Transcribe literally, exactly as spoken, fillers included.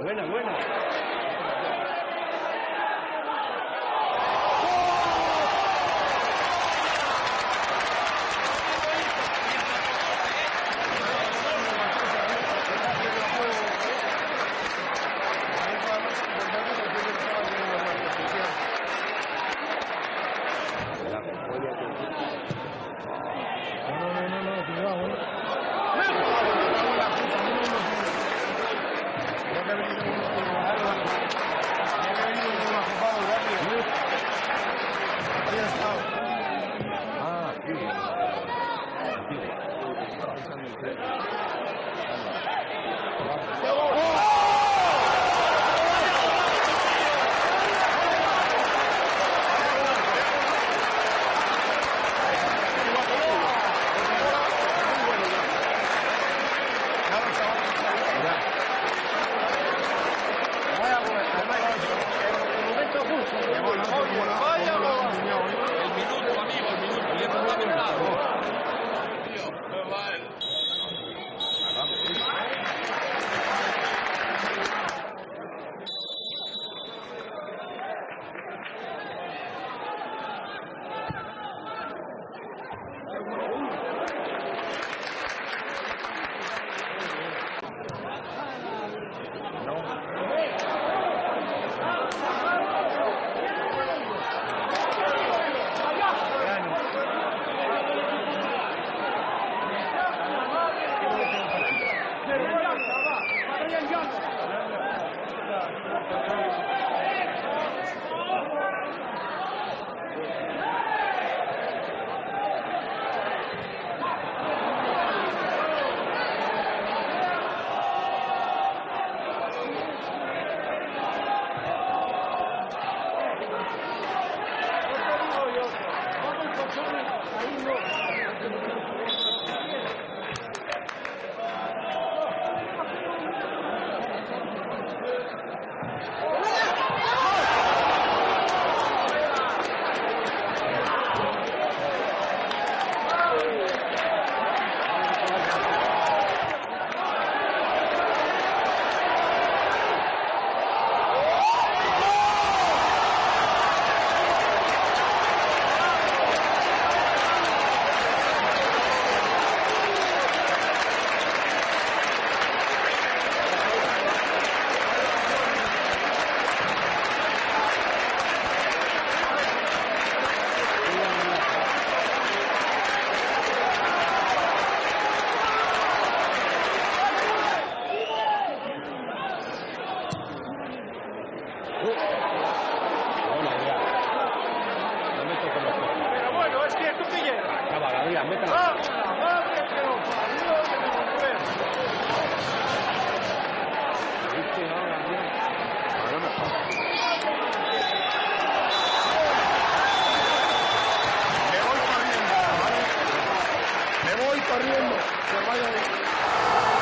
Buena, buena. No, no, no, no, cuidado, eh. Ahí está. Ah, sí. El minuto, amigo, el minuto. Pero bueno, es que tú pillas. Acaba, Adrián, métela. Ah, la madre que lo parió, que me lo fue. Viste, ahora, Adrián. Ahora me pasa. Me voy corriendo, ¿vale? Me voy corriendo. Que vaya bien.